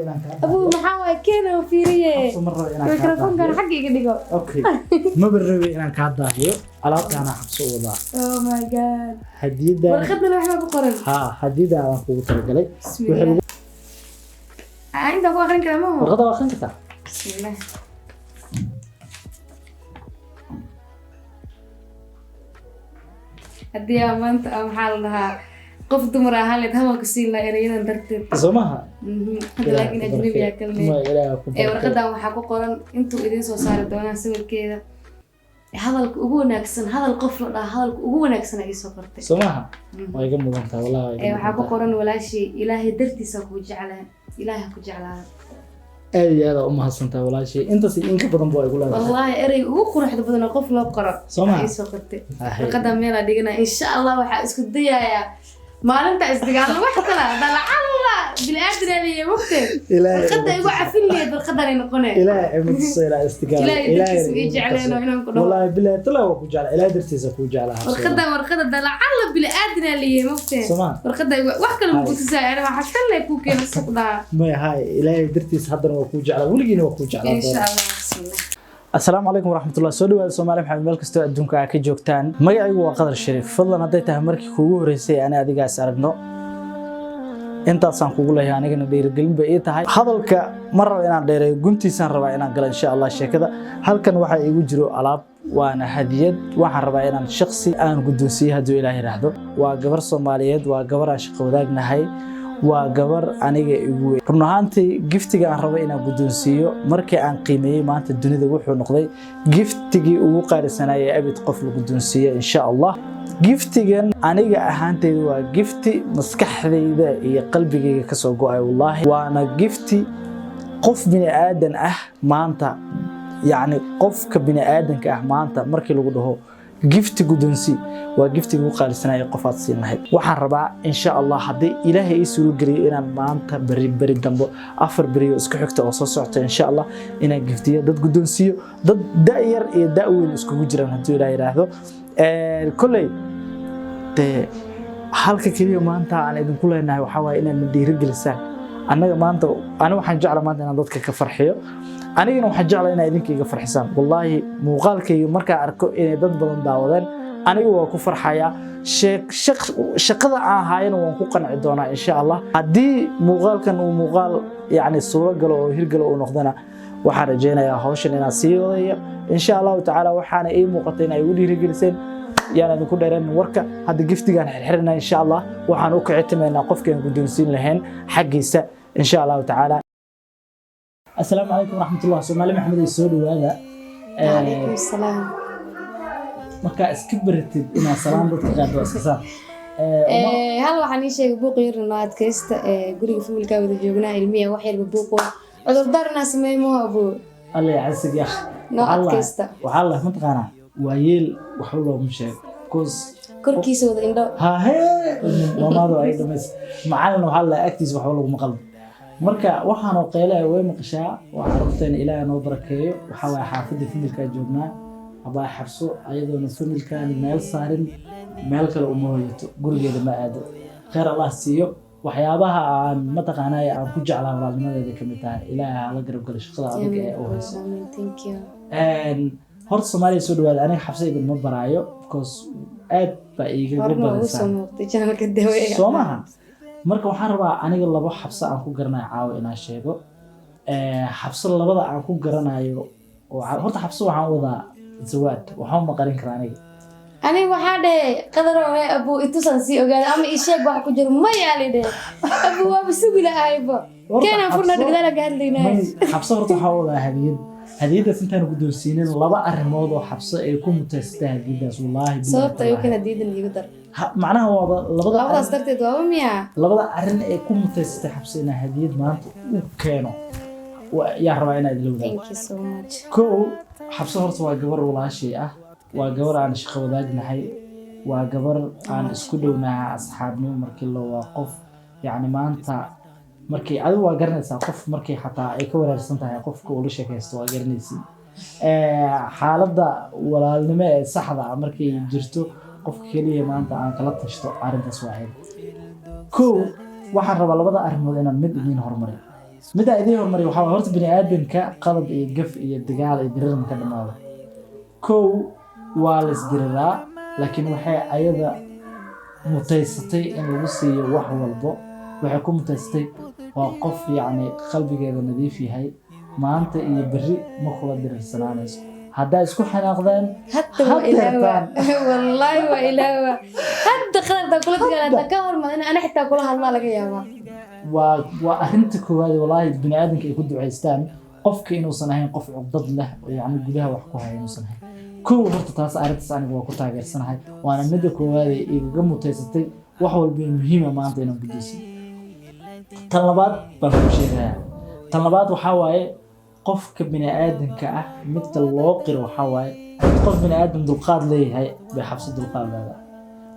Inaan kaa Abuu, maxaa waay? Keena oo fiiriye. Xabso, ma rabo inaan kaa Mikrofoonkan daahiyo. Xagga iga dhigo. Okay, maba rabe inaan kaa daahiyo. Alaabtaana Xabso wadaa. Oh my God. Hadiyaddan. Warqadana waxbaa ku qoran. Haa, hadiyadda aan kugu talagalay. Bismillah. Ah, intaa ku aqrin karaa maho? Warqadda waa akhrin kartaa. Bismillah. Haddii aa maanta maxaa la dhahaa, qof dumar ahaan leed, hamalka siin lahaa erayadan darteed. Soo maaha? Hadda laakiin ajnabi aa kalne. Ma Ilaaha ku Ee barkeeyo. Warqadan waxaa ku qoran intuu idiin soo saari doonaa sawirkeeda, hadalka ugu wanaagsan, hadal qof la dhaha, hadalka ugu wanaagsan ay soo qortay. Soo maaha? Waa iga mudan tahay wallahi, waa iga Ee, waxaa ku mudan tahay. qoran: walaashii, Ilaahay dartiisa kuu jeclaa, Ilaahay ha ku jeclaado. Aad iyo aad aa u mahadsantahay walaashii. Intaas iyo in ka badan ba igu leedahay. Wallaahi, ereyga ugu quruxda badan oo qof loo qoro Soo maha? ay soo qortay. Ahay. Warqadan meelaa dhiganaa, insha Allah. Waxaa isku dayayaa maalinta isdagaalno wax kala hadda lacalla bini-aadan leeyahay waqti. Ilaahay Warqadda igu cafin leeyahay, warqadanay noqonee. Ilaahay ima tuso ilaa istigaal. Ilaahay dartiisa ii jecleeno inaan ku dhaho. Wallaahi bilaahi talaa waa ku jeclaa, Ilaahay dartiisa kuu jeclaa Xabso. Warqadan, warqada dalacalla bini-aadan leeyahay waqti. Soo maha? Warqadda wax kale ma Hay. ku tusaaya, aniga waxaa kale kuu keena suuq dhaha. Maya, hay, Ilaahay dartiisa haddana waa kuu jeclaa, weligiina waa kuu jeclaa. Insha Allah, bismillah. Asalaamu calaykum waraxmatullah. Soo dhawaada Soomaali Maxamed, meel kastoo adduunka aa ka joogtaan. Magacaygu waa Qadar Shariif. Fadlan, hadday tahay markii kuugu horreysay ani adigaas aragno, intaasaan kugu leeyahay, anigana dhiirigelin bay ii tahay. Hadalka ma rabo inaan dheereeyo, guntiisaan rabaa inaan galo insha Allah sheekada. Halkan waxaa iigu jiro alaab, waana hadiyad. Waxaan rabaa inaan shaksi aan guddoonsiiyo hadduu Ilaah yidhaahdo. Waa gabar Soomaaliyeed, waa gabar aan shaqo wadaagnahay, waa gabar aniga igu weyn. Run ahaantii, giftiga aan rabo inaan guddoonsiiyo, markii aan qiimeeyey maanta dunida, wuxuu noqday giftigii ugu qaalisanayay abid qof la guddoonsiiyo insha Allah. Giftigan aniga ahaanteyda waa gifti maskaxdayda iyo qalbigayga kasoo go'ay wallaahi, waana gifti qof bini aadan ah maanta, yacni qofka bini aadanka ah maanta markii lagu dhaho gifti guddoonsii, waa giftiga ugu qaalisanaya qof aad siin lahayd. Waxaan rabaa insha Allah, haddii Ilaahay ii suuro geliyo, inaan maanta, beri, beri dambo, 4 beriyo isku xigta oo soo socota insha Allah, inaan giftiyo dad guddoonsiiyo, dad da' yar iyo da' weyn iskugu jiraan hadduu Ilaah yidhaahdo. Kolley dee halka keliya maanta aan idinku leenahay waxaa waaye inaad na dhiirigelisaan. Annaga maanta, ani waxaan jeclaa maanta inaan dadka ka farxiyo, anigana waxaan jeclaa inaad idinka iga farxisaan. Wallaahi, muuqaalkayga markaan arko inay dad badan daawadeen, aniga waa ku farxayaa. Shaqada aan haayana waan ku qanci doonaa insha Allah. Haddii muuqaalkan uu muuqaal yacni suuro galo oo hirgalo uu noqdana, waxaan rajaynayaa hawshan inaan sii wadayo insha Allahu tacaala. Waxaana ii muuqatay in ay igu dhiirigeliseen. Yaan idinku dheereen warka. Hadda giftigaan xirxirina insha Allah, waxaan u kicitimaynaa qofkaan guddoonsiin lahayn xaggiisa insha Allahu tacaala. Asalaamu calaykum waraxmatullah. Soomaali Maxamed ay, soo dhawaada. Calaykum salaam. Markaa iska baratid inaad salaam dadka qaado, waa iska saar. Hal waxaan ii sheegay, buuq yarna noo adkaysta. Guriga familkaa wada joognaa, ilmiya wax yarba buuqo, cudurdaar inaa sameeyo maho abuu. Alla ya casig ya. Noo adkaysta. Waxaa la mataqaanaa, waa yeel waxba looma sheego because Korkiisa wada indho. Hahee, maamaadu ay dhamays macalin. Waxaa la agtiisa waxba laguma qalbo. Marka waxaanoo qeylaya way maqashaa. Waa carruurteena, Ilaaha noo barakeeyo. Waxaa waaye xaafadda familkaa joognaa. Abaa Xabso ayadoona familkan meel saarin, meel kale uma hoyato, gurigeeda ma aado. Kheyr Allah siiyo. Waxyaabaha aan mataqaanaa aan ku jeclaa walaalnimadeeda kamid tahay. Ilaaha hala garab galo shaqada adag ee u hayso. Amiin, thank you. Horta Soomaaliya soo dhawaada. Aniga Xabso idinma baraayo because aad baa iigaga Horna ugu soo badisaan. muuqday channelka daweega. Soo maaha? Marka waxaan rabaa aniga labo Xabso aan ku garanayo caawa inaan sheego. Xabso labada aan ku garanayo oo horta Xabso waxaan wadaa zawaad, waxaan ma qarin karaa aniga. Aniga waxaa dhehe, Qadarow, hee abuu, itusan sii ogaada ama ii sheeg wax ku jiro. Maya, li dhehe abuu, waaba sugi lahayba. Horta Keenaan furna, dhigdaala ka hadlaynaa. May, Xabso horta waxaa wadaa hadiyad. Hadiyaddaas intaan guddoonsiinin, laba arrimood oo Xabso ay ku mutaysatay hadiyaddaas wallaahi billahi Sababta ayuu tallaahi. kan hadiyadan iigu dar. Macnaha waaba labada Labadaas darteed waaba miyaa? Labada arrin ee ku mutaysatay Xabso inaa hadiyad maanta u keeno yaa rabaa inaa idila wadaago. Thank you so much. Kow, Xabso horta waa gabar walaashay ah, waa gabar aan shaqo wadaagnahay, waa gabar aan isku dhownahay asxaabnimo. Markii la waa qof yacni maanta markii adigu waa garanaysaa, qof markii xataa ay ka wareersan tahay qofka ula sheekaysto waa garanaysid. Xaaladda walaalnimo ee saxda ah markay jirto, qofka keliya maanta aan kala tashto arrintaas waa ayada. Kow, waxaan rabaa labada arrimood inaan mid idiin horumariyo. Middaa idiin hormariya waxaa waaye, horta bini aadamka qalad iyo gaf iyo dagaal iyo dirir ma ka dhamaado. Kow, waa la isdiriraa, laakiin waxay ayada mutaysatay in lagu siiyo wax walbo. Waxay ku mutaysatay waa qof yacni qalbigeeda nadiif yahay. Maanta iyo berri ma kula dirirsanaanayso haddaa isku xanaaqdeen. Hadda waa ilaawa, wallaahi waa ilaawa. Hadda qadartaa kula dagaal, hadda ka hormar in ana xitaa kula hadlaa laga yaabaa. Waa arrinta koowaad, wallaahi, bini aadamka ay ku ducaystaan, qofka inuusan ahayn qof cuqdad leh oo yacni gudaha wax ku haya inuusan ahayn. Kow, horta taas, arrintaas aniga waa ku taageersanahay, waana midda koowaad ee igaga mutaysatay wax walba ee muhiima maanta inaan gudaysiyo. Tan labaad baan kuu sheegayaa. Tan labaad waxaa waaye, qofka bini aadamka ah midka loo qiro waxaa waaye qof bini aadam dulqaad leeyahay bay Xabso dulqaad leedahay.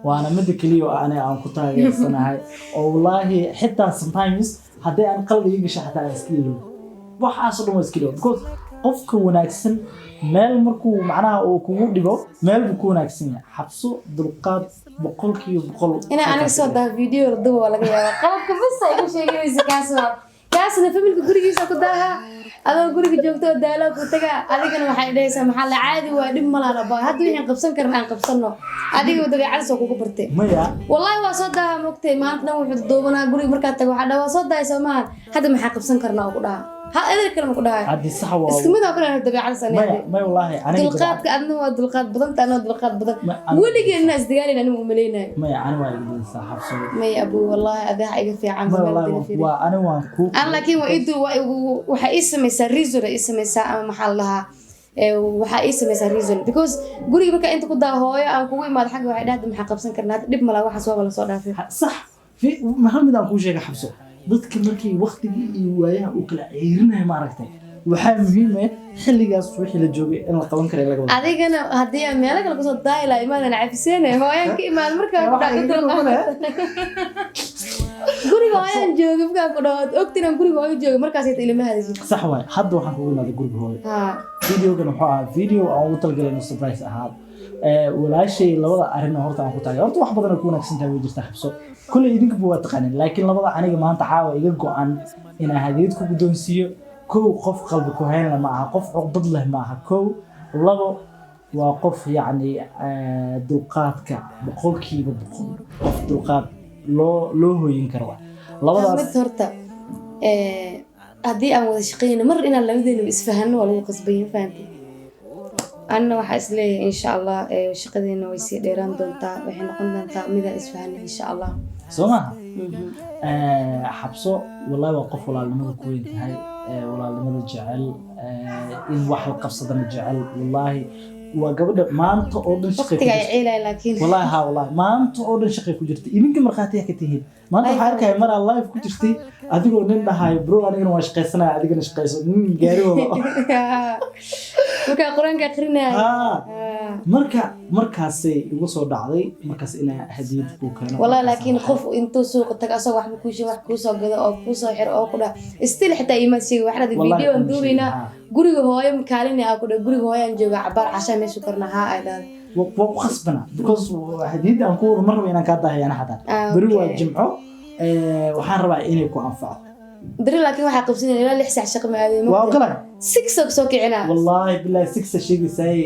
Waana midda keliya oo aniga aan ku taageersanahay, oo wallaahi xitaa sometimes haddii aan qalad iga gasho xataa aan iska iloobo, waxaasoo dhan waa iska iloobo, because qofka wanaagsan meel markuu macnaha uu kugu dhibo, meel buu ku wanaagsan yahay. Xabso dulqaad 100%. Inaa aniga soo daha video la duba waa laga yaabaa. Qalabka bas ay igu sheeganaysa kaas waa kaasna familka gurigiisa ku daaha. Adoo guriga joogto oo daalo ku tagaa, adigana waxay dhahaysaa, maxaa la caadi waa, dhib malaana ba, hadda wixii qabsan karna aan qabsano. Adiga dabeecadaas oo kugu bartay. Maya. Wallaahi waa soo daaha, mogtay, maanta dhan wuxuu duubanaa guriga. Markaa tago waxaa dhaha, waa soo dahay soo maahan, hadda maxaa qabsan karnaa oo ku dhaha, ha edel kale ma ku dhahay. Haddii sax waa. Isku mid oo kale dabeecadaas Maya. aniga. Maya, wallaahi aniga Dulqaadka adna waa dulqaad badanta, anaa dulqaad badan. Ma Weligeedna isdagaalin anigu umalaynayo. Maya, ani waa iga badisaa, Xabso. Maya abu, wallaahi adaa iga fiican. Maya, wallaahi waa ani waan ku An laakiin waa idu waa waxaa ii samaysaa reason, ii samaysaa ama maxaa la dhahaa, waxaa ii samaysaa reason, because guriga markaa inta ku daa hooyo aan kugu imaado xagga, waxay dhahda, maxaa qabsan karnaa hadda, dhib malaa, waxaas waaba lasoo dhaafay. Sax, hal mid aan kuu sheega, Xabso. Dadka markii waqtigii iyo waayaha uu kala ceyrinayo, maaragtay, waxaa muhiim ah xilligaas wixii la joogay in la qaban kara in laga wada. Adigana haddii aan meelo kale kusoo daahi lahaa imaadan cafiseene, hooyaan ka imaado markaa ku Waxaa iga noqonaya. Guriga hooyaan joogay markaa ku dhawaad ogtin aan guriga hooyo joogay, markaas ita ilama hadashid. Sax waay, hadda waxaan kugu imaaday guriga hooyo. Ha. Videogan wuxuu ahaa video aan ugu talagalay inuu surprise ahaado. Walaashay labada arrin oo horta aan ku taagay, horta wax badan oo ku wanaagsan tahay way jirtaa, Xabso, kulley idinkuba waa taqaanin, laakiin labada aniga maanta caawa iga go-an inaan hadiyad ku guddoonsiiyo. Kow, qof qalbi ku hayn leh ma aha, qof cuqdad leh ma aha, kow. Labo, waa qof yacni dulqaadka 100%, qof dulqaad loo hooyin karo waa labadaas. Mid horta, haddii aan wada shaqeynayno, mar inaan labadeena isfahanno waa lagu qasbay, ma fahantay? Anna waxaa isleeyahay, insha Allah, shaqadeena way sii dheeraan doontaa, waxay noqon doontaa midaan isfahanno, insha Allah. Soo maaha? Xabso wallahi waa qof walaalnimada ku weyn tahay, walaalnimada jecel, in wax la qabsadana jecel. Wallahi waa gabadha maanta oo dhan shaqay ku Waqtiga ay jirta. ciilay laakiin. Wallahi ha, wallahi maanta oo dhan shaqay ku jirtay. Idinka markhaatiya ka tihiin. Maanta waxaa arkaya maraa live ku jirtay adigoo nin dhahayo, "Bro, anigana waa shaqaysanaya, adigana shaqayso," nin gaari wado. Markaa Qur-aanka akrinaya. Ha, marka markaasay igu soo dhacday markaas inaa hadiyad kuu keeno. Wallahi Markaasaan laakiin waxay- qof intuu suuqa tago asagoo waxba kuu sheeg, wax kuu soo gado oo kuu soo xiro oo ku dhaha still, xitaa imaad sheegi waxaad Wallahi video aan kuma duubaynaa. sheegin, ha. Guriga hooyo makaalin aa ku dhaha, guriga hooyaan jooga, cabaar cashaa meeshu karna haa ay dhahda. Waa ku khasbana, because hadiyadda aan ku wado ma rabo inaan kaa daahiyana xataa. Beri waa jimco, waxaan rabaa inay ku anfacdo. Beri laakiin waxaa qabsanaya ilaa 6 saac shaqo ma aaday. Waa ogolahay. 6 oo soo kicinaa. Wallahi billahi 6 sheegaysaay,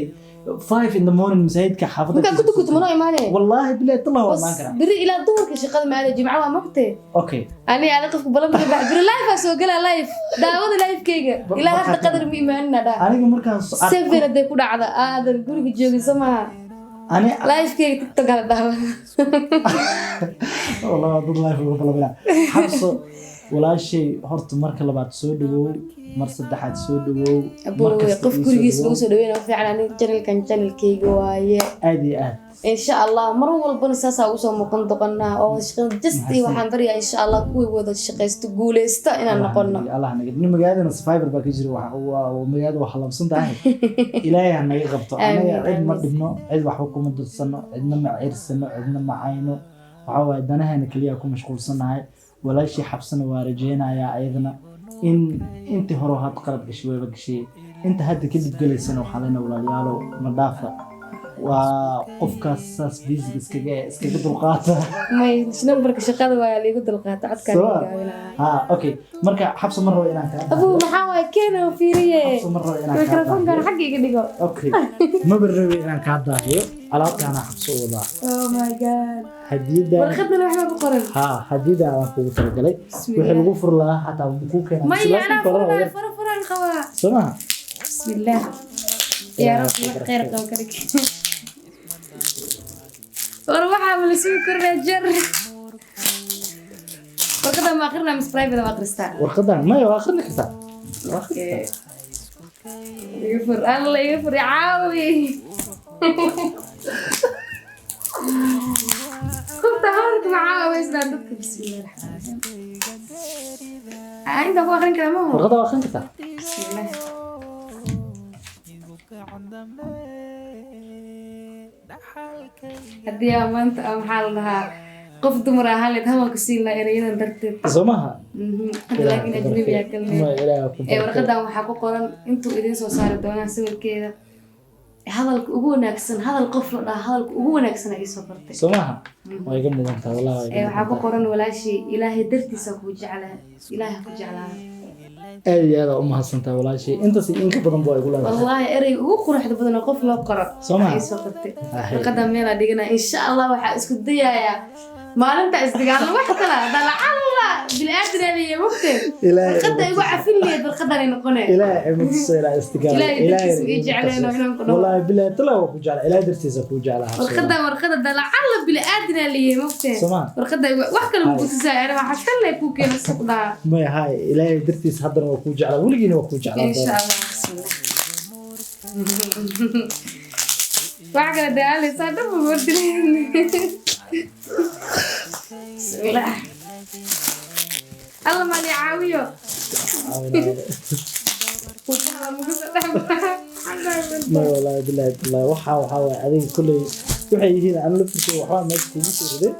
5 in the morning masaajidka xaafadda. Markaa ku tukuto manoo imaanaya. Wallahi billahi tallah waa Bas imaan karaa. Beri ilaa duhurka shaqada ma aaday, jimco waa mogtee. Okay. Ani ada qofka balan ka bax, beri live aa soo galaa, live daawada livekeyga ilaa hadda qadar ma imaanina dhaa. Aniga markaan 7 hadday ku dhacda aadan guriga joogin soo maaha? Ani Livekeyga TikTok ala dhaawa. Wallahi waa dad live uga balabina. Xabso walaashay, horta marka labaad soo dhawow, mar saddexaad soo dhawow, mar Aboowe, kasta qof ii soo gurigiis dhawow. lagu soo dhaweyna fiican. Ani channelkan channelkeyga waaye. Aad iyo aad. Insha Allah mar walbana saasaa ugu soo muuqan doqonaa oo shaqada just iyo waxaan baryaa, insha Allah, kuwii wada shaqaysto guuleysta inaan noqono. Allah naga nin. Magaaladana survivor baa ka jira, waa magaalada waa halabsan tahay, Ilaahay ha naga qabto. Amiin, anaga cid ma amiin. dhibno, cid waxba kuma dirsano, cidna ma ciirsano, cidna ma cayno. Waxaa waaye danahana keliya ku mashquulsanahay. Walaashii Xabsana waa rajeynayaa ayadana in intii hore had qalad gashay wayba gashay, inta hadda kadib gelaysana waxaa leenahay, walaalayaalow, ma dhaafa. Waa qofkaas saas basic iskaga dulqaata. May, nambarka shaqada waa liigu dulqaata codkaan. Soo. Gaabinaa. Ha, okay, marka Xabsa ma rabo inaan kaa Abuu, maxaa waay? Keena oo fiiriye. Xabsa ma rabo inaan kaa Mikrofoonkan daahiyo. xagga iga dhigo. Okay, maba rabi inaan kaa daahiyo. Alaabtaana Xabsa u wadaa. Oh my God. Hadiyadda. Warqadana waxbaa ku qoran. Ha, hadiyadda aan kugu talagalay. Bismillah. Wixii lagu furi lahaa xataa kuu keenaa. Maya, anaa furanayo, fura furaan qabaa. Soo maha? Bismillaah, yaa rabbi, wax khayr qabo ka dhig. War waxaa ma la sugi karnaa? Jar warqadan ma akrinaa mise private ma akristaa? Warqadan maya, waa akhrini kartaa. Waa akhrini kartaa. Iga fur, alla iga fur, caawi. Qofta hadalka ma caawiysnaa dadka. Bismillaah raxmaan raxiim. Ah, intaan ku akrin karaa ma Warqadda waa akhrin kartaa. Bismillaah. Haddii aa maanta maxaa la dhahaa, qof dumar ahaan leed, hawan ku siin lahaa erayadan darteed. Soo maha? Hadda laakiin ajnabi aa kalneed. Maya, Ilaahay ku Ee barkeeyo. Warqadan waxaa ku qoran intuu idiin soo saari doonaa sawirkeeda. Hadalka ugu wanaagsan, hadal qof la dhaha, hadalka ugu wanaagsan ay soo qortay. Soo maha? Waa iga mudan tahay wallahi, waa iga Ee waxaa ku mudan tahay. qoran: walaashii, Ilaahay dartiisa kuu jeclahay, Ilaahay ha ku jeclaado. Aad iyo aad aa u mahadsantahay walaashii. Intaas iyo in ka badan baa igu leedahay. Wallaahi ereyga ugu quruxda badan oo qof loo qoro Soo maha? ay soo qortay. Ahay. Warqadan meelaa dhiganaa, insha Allah. Waxaa isku dayayaa maalinta isdagaalno wax kala haddaa lacalla bini-aadan aliya mogte. Ilaahay Warqadda igu cafin leed warqadan ay noqonee. Ilaahay cimadiisa ilaa istigaal. Ilaahay dartiisa ii jecleen oo inaan ku dhaho. Wallaahi bilaahi talaa waa ku jeclaa. Ilaahay dartiisa kuu jeclaa. Warqadan, warqada lacalla bini-aadan aliya mogte. Soo maha? Warqada wax kale ma kutusaaya, ana waxaa kan leh kuu keena suuq dhaha. Maya, hay, Ilaahay dartiisa haddana waa kuu jeclaa, weligiina waa kuu jeclaa. Insha Allah. Bismillah. Wax kale daaleysaa dhan ma wardileen. Bismillah, alla maali caawiyo. Maya, wallaahi bilaahi bilaahi, waxaa waaye adiga kolley waxay yihiin aan la furtay, waxbaa meesha kugu soo riday.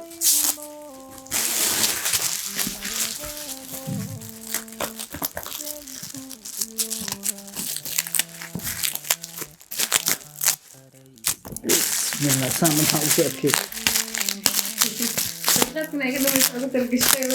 Bismillah, saan maxaa usoo adkeey. Warqadkana iga dhamaysa ugu talgashay.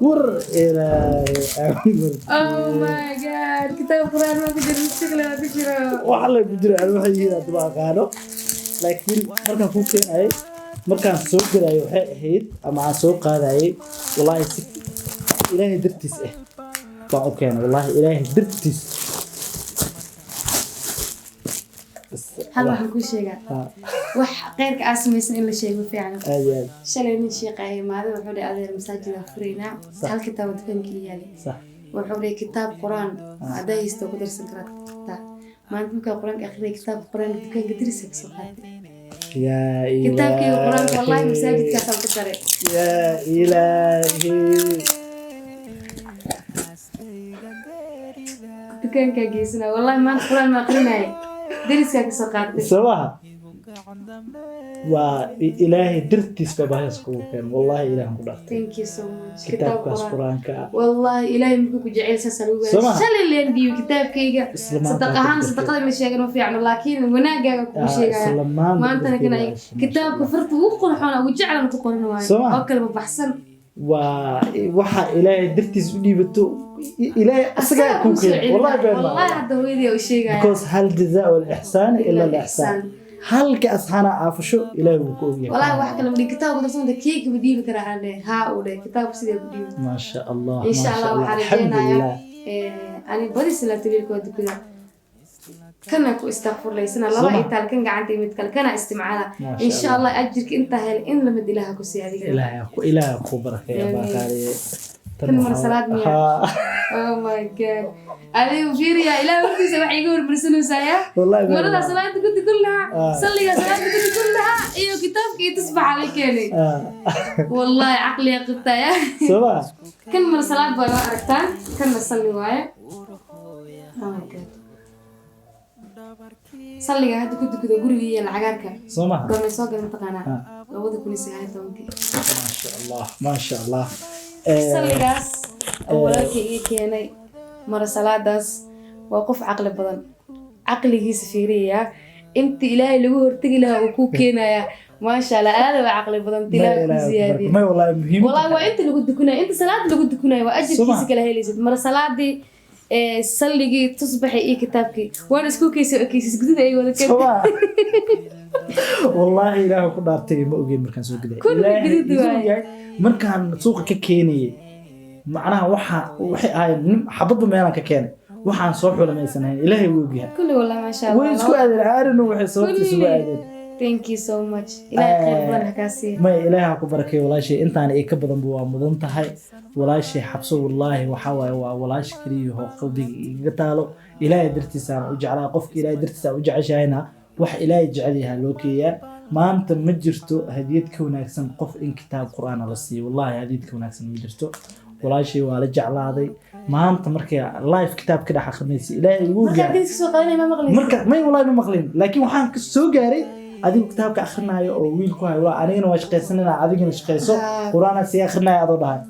War Ilaahay amar. Oh my God, kitaab Quraan ma ku jiro, shaqle ma ku jiro. Waxa la ku jira aan waxay yihiin haddaba aqaano, laakiin markaan kuu keenayay, markaan soo gelayay, waxay ahayd ama aan soo qaadayay, wallaahi si Ilaahay dartiis ah baan u keenay, wallaahi Ilaahay dartiis. Hal waxaan kuu sheegaa. Wax khayrka aa samaysan in la sheego fiican. Aad iyo aad. Shalay nin sheekh ah imaaday, wuxuu dhahay: adeer, masaajid aan furaynaa. Sax. Hal kitaab oo dukaanka ii yaalay. Wuxuu dhahay: kitaab Quraan haddaa haysto ku darsan kartaa. Maanta markaa Quraanka akhrinay, kitaabka Quraanka dukaanka dariska kasoo qaatay. Yaa Kitaabkayga Quraanka wallahi Ilaahi. masaajidkaasaan ku daray. Yaa Ilaahi. Dukaankaa geysanaa, wallahi maanta Quraan ma akhrinaya, dariskaa kasoo qaatay. Soo maha? Waa Ilaahay dartiis baa bahaas kugu keen, wallaahi Ilaahan ku dhaartay. Thank you so much. Kitaab Kitaabkaas Quraan. Qur-aanka ah. Wallahi Ilaahay muxuu ku jecel saasaa lagu Soo maha? Shalay leen dhiibi kitaabkayga. Isla maanta Sadaq ahaan, ku dartay. sadaqada ma sheegan, ma fiicno, laakiin wanaagaaga kugu sheegaya. Isla maanta Maantana kana darteeda masha kitaabka Allah. farta ugu qurxoon ugu jeclan ku qoran waayo. Soo maha? Oo kale baxsan. Waa waxa Ilaahay dartiis u dhiibato, Ilaahay asagaa kuu kuu soo keenay, wallahi been wallahi maaha. Hadda hooyadii u sheegaya. Because hal jazaa lixsaan ila lixsaan. Halka asxaana aafasho Ilaahay wuu ku ogyahay. Wallahi wax kale ma dhihin, kitaabka darsanta keega ma dhiibi karaa aan leeyahay, haa uu dhahay, kitaabka sidee ku dhiibi. Maasha Allah. Insha Maasha Allah Allah. waxaa rajeynayaa Alxamdulilah. Ani badi salaatuleilka waa dukada, kana ku istakfurlaysana laba Soo ma? itaal kan gacanta iyo mid kale kana isticmaala. Maasha Insha Allah. Allah ajirka intaa hel in lamid Ilaaha ku siiya adiga. Ilaahay ku barakeeya. Amiin. Baaqaaliye. Tan mar salaad miyaa? Haa. Oh my God, adigu fiiriya, Ilaah hortiisa waxay iga hormarsanaysaa yaa. Wallahi been Maradaa maaha. salaada ku tukan lahaa, salligaa salaada ku tukan lahaa iyo kitaabka iyo tusbaxa la keenay. Wallahi caqliga qabtaa yaa. Soo ma? Kan mar salaad baa noo aragtaan, kanna salli waaye. Oh my God. Salliga hadda ku tukado guriga iyo lacagaarka. Soo maha? Goormay soo galay mataqaanaa? Ha. 2019-kii. Maasha Allah, maasha Allah. Salligaas oo walaalkay ii keenay mara salaadaas, waa qof caqli badan, caqligiisa fiiriyayaa, inta Ilaahay lagu hortegi lahaa uu kuu keenayaa. Maasha Allah, aada waa caqli badan, inta Ilaahay ku siyaadiyey. May, wallahi muhiim. Wallahi waa inta lagu dukunayo, inta salaada lagu dukunayo waa ajirkiisa Suma. kala helaysid. Mara salaadii, salligii, tusbaxii iyo kitaabkii waan isku keysay oo keysis gududa ay wada Soo keen. maha? Wallaahi Ilaahu ku dhaartay, ma ogeyn markaan soo gelay. Kulli Ilaahay guduud igu waaye. yahay, markaan suuqa ka keenayay, macnaha waxa waxay ahaayeen nin xabadba meelaan ka keenay, waxaan soo xulamaysan Ilaahay wuu ogyahay. Kulli wallahi maasha Allah. Way isku aadeen aarino, waxay sababta isugu Kulli. aadeen. Thank you so much, Ilaahay khayr badan ha kaa siiyo. Maya, Ilaahay ha ku barakeeyo walaashay, intaan ay ka badanba waa mudan tahay walaashay Xabso. Wallaahi waxaa waaye waa walaasha keliya oo qalbiga igaga taalo, Ilaahay dartiisaan u jeclaa. Qofka Ilaahay dartiisa u jeceshahayna wax Ilaahay jecel yahaa loo keeyaa. Maanta ma jirto hadiyad ka wanaagsan qof in kitaab Qur'aan la siiyo. Wallaahi hadiyad ka wanaagsan ma jirto. Walaashay waa la jeclaaday maanta markay live kitaab ka dhex akhrinaysa. Ilaahay igu Markaa gaaray. Dariska soo qaadanaya ma maqlaysid? Marka may, wallaahi ma maqlin, laakiin waxaan ka soo gaaray adigu kitaabka akhrinayo oo wiil ku hayo, waa anigana waa shaqaysanana, adigana shaqayso, Qur-aanaa sii akhrinaya adoo dhahay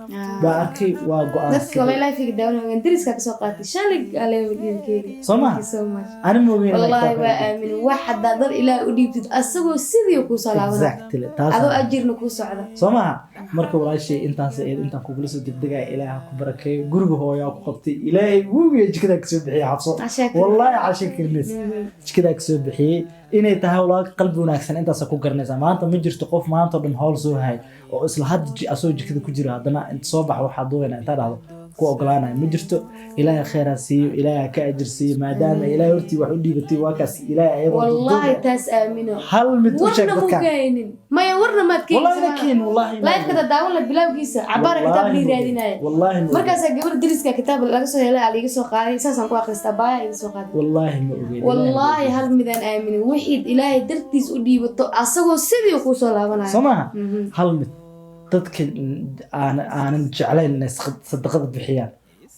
baa arkay, waa Dadka go-aansaday. Wallahi live-iga daawanaya, dariska ka soo qaatay shalay aleewilkeyga. Soo maha? Thank you so much. Ani ma ogeyn inaa Wallahi kitaabka waa aamin, wax haddaa dar Ilaah u dhiibtid asagoo sidii kuu soo laabanaya. Exactly, taas. Adoo ajirna kuu socda. Soo maha? Marka walaashay intaas eed intaan kugula soo degdegaya, Ilaah ha ku barakeeyo. Guriga hooyaa ku qabtay, Ilaahay wuugiya jikadaa kasoo bixiyay Xabso. Cashaa karin. Wallaahi casha karinays, jikadaa kasoo bixiyey. Inay tahay walaal qalbi wanaagsan intaasa ku garanaysaa. Maanta ma jirto qof maanta oo dhan howl soo hay oo isla hadda asagoo jikada ku jira haddana inta soo baxa waxaa duubayna intaa dhahdo ku ogolaanaya, ma jirto. Ilaahay khayr ha siiyo, Ilaahay ha ka ajir siiyo, maadaama Ilaahay hortii wax u dhiibatay. Waa kaas Ilaahay ayadoo Wallahi duuduub. Taas aamino. Hal mid u sheeg Warna muu dadkan. ka haynin, maya, warna maad Wallahi laakiin wallahi live-kada daawan la bilowgiisa cabaara kitaab lii raadinaya. Wallahi ma ogeyn. Markaasaa gabar dariska kitaab laga soo helay, aa liiga soo qaaday, saasaan ku akhristaa, baaya iga soo qaaday. Wallaahi ma ogeyn. Wallaahi hal midaan aaminin, wixii Ilaahay dartiis u dhiibato asagoo sidii kuu soo laabanaya. Soo maaha? Hal mid dadka aan aanan jeclayn inay sadaqada bixiyaan,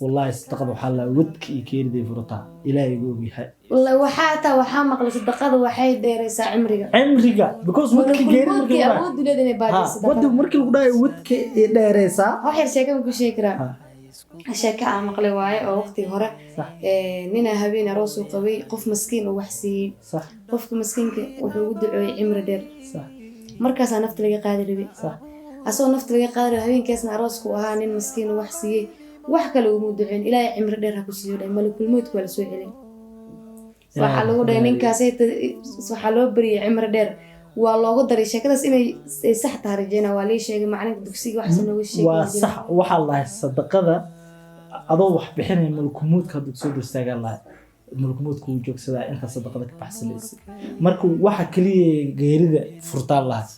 wallahi sadaqada waxaa la wadka iyo keeriday furataa. Ilaahay igu ogyahay. Wallahi waxaa taa waxaa maqlay sadaqada waxay dheeraysaa cimriga. Cimriga, because wadka geeri markii Malkulmoodkii lagu dhahayo- awood u leed inay Ha, baadiyo wada sadaqada. Markii lagu dhahayo wadka i dheeraysaa. Wax yar sheeka ma ku sheegi karaa? Ha. Sheeko aan maqlay waaye oo waqtigii hore. Ninaa habeen aroos uu qabay, qof maskiin uu wax siiyey. Qofka maskiinka wuxuu ugu duceeyey cimri dheer. Markaasaa nafta laga qaadi rabay. Asagoo nafta laga qaadi rabay, habeenkaasna aroosku ahaa, nin maskiin uu wax siiyey, wax kale uguma duceyn, Ilaahay cimri dheer ha ku siiyo dhahay. Malakulmoodka waa lasoo celiyay, waxaa lagu dhahay ninkaas waxaa loo bariyay cimri dheer, waa loogu daray. Sheekadaas inay ay sax tahay rajeyna, waa lii sheegay macalinka dugsiga waxaas nooga sheegay. Waa sax. Waxaa la dhahay sadaqada adoo wax bixinaya malkumuudka hadduu soo dul lahay, malkumuudka wuu joogsadaa intaa sadaqada ka baxsanaysa. Marka waxa keliya geerida furtaan lahaa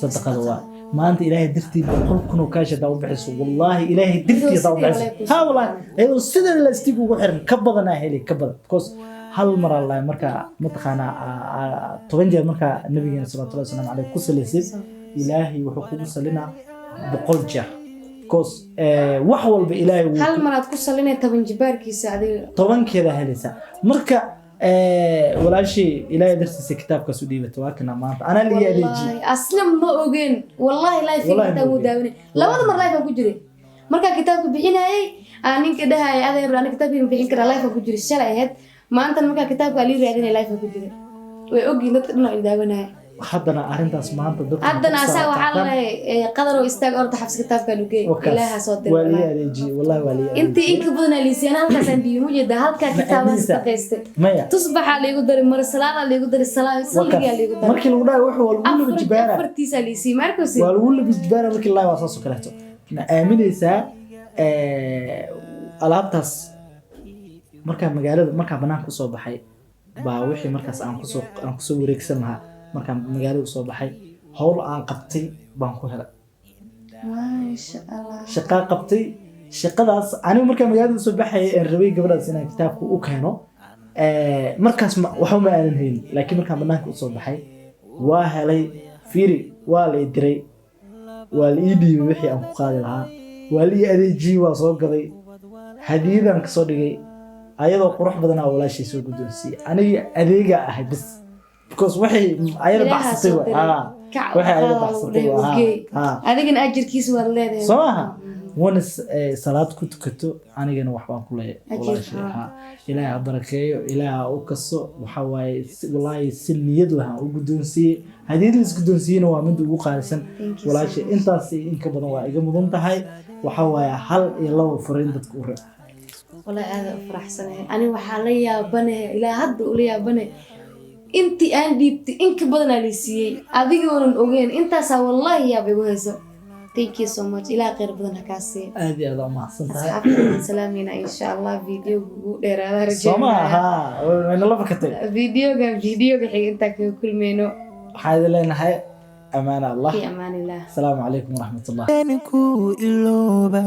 sadaqada waa maanta Ilaahay dartii 100,000 oo kaash hadaa u bixiso, wallaahi Ilaahay dartii hadaa u bixiso, ha, wallaahi iyadoo sida lastig ugu xiran ka badanaa heli ka badan, because hal mar allahi markaa mataqaanaa 10 jeer markaa nabigeena salawatullahi wasalaamu caleyh ku salaysid, Ilaahay wuxuu kugu salinaa 100 jeer, because wax walba Ilaahay wuu Hal maraad ku salinay 10 jibaarkiisa adiga. Tobankeeda helaysaa. Marka walaashii ilaahay dartiisa kitaabkaas u dhiibata, waa kana maanta anaa liga adeejiye. Wallahi asna ma ogeen, wallahi live Wallahi ma intaan wuu ogeen. daawanay labada mar live aan ku jiray. Markaa kitaabka bixinayay aan ninka dhahayay, adeer ana kitaabka ma bixin karaa, live aan ku jiray shalay ahayd. Maantana markaa kitaabka lii raadinay live aan ku jiray. Way ogyihiin dadka dhan oo i daawanaya. Haddana arrintaas maanta dadka Haddana asaa waxaa laleeyahay Qadaroo istaag, orda Xabsi kitaabka lugey. Ilaaha soo diray. Waa liga adeejiyey, wallahi waa liga. Intii inka badanaa liisiyana halkaasaan dhiibay, mujeedaa halkaa Ma kitaabaan aaminaysaa? sadaqaystay. Maya. Tusbaxaa liigu daray, marasalaadaa liigu daray, salligaa liigu daray. Markii lagu dhahay wuxuu waa lagu laba jibaara. Afartiisaa liisiyey, ma arkaysi? Waa lagu laba jibaara markii la waa saas oo kaleeto. Ma aaminaysaa alaabtaas markaa magaalada markaa banaanka usoo baxay baa wixii markaas aan kusoo wareegsan lahaa, markaan magaalada usoo baxay howl aan qabtay baan ku helay. Maasha Allah. Shaqaa qabtay, shaqadaas anigu markaa magaalada usoo baxayay aan rabay gabadhaas inaan kitaabka u keeno, markaas waxba ma aanan haynin, laakiin markaan banaanka usoo baxay waa helay. Fiiri, waa la i diray, waa la ii dhiibay wixii aan ku qaadi lahaa, waa la ii adeejiyey, waa soo gaday, hadiyadaan kasoo dhigay. Ayadoo qurux badanaa walaashay soo guddoonsiiyey. Aniga adeegaa ahay bis, because waxay ayada Ilaahaa baxsatay soo wa diray. Kac waxay ayada qaado, baxsatay dhahay, wa "Ogey." Adigana ajirkiisa waad leedahay. Soo maaha? Wanas salaad ku tukato, anigana wax baan ku leeyahay. Ajir, walaashay. haa. Ha, Ilaahay ha barakeeyo, Ilaahay ha u kaso. Waxa waaye wallaahi si niyad lahan u guddoonsiiyey. Haddii la isguddoonsiiyeyna waa mid ugu qaalisan. Thank you so Walaashay, much. intaas iyo in ka badan waa iga mudan tahay. Waxa waaye, hal iyo laba fariin dadka u reeb. Wallahi aad u faraxsanahay. Ani waxaa la yaabanahay, ilaa hadda ula yaabanahay, intii aan dhiibtay in ka badanaa lay siiyey adigoonan ogeyn. Intaasaa wallahi yaab igu hayso. Thank you so much. Ilaa khayr badan ha kaa siiyo. Aad iyo aad u mahadsan tahay. Asxaabta waan salaamayna insha Allah. Videoga ugu dheeraada Soo ma rajeynaya. Ha, waynala fakatay. Videoga xiga intaan kaga kulmayno. Waxaan idin leenahay amaana Allah. Fi amaanillah. Asalaamu calaykum waraxmatullah. Ku ilooba.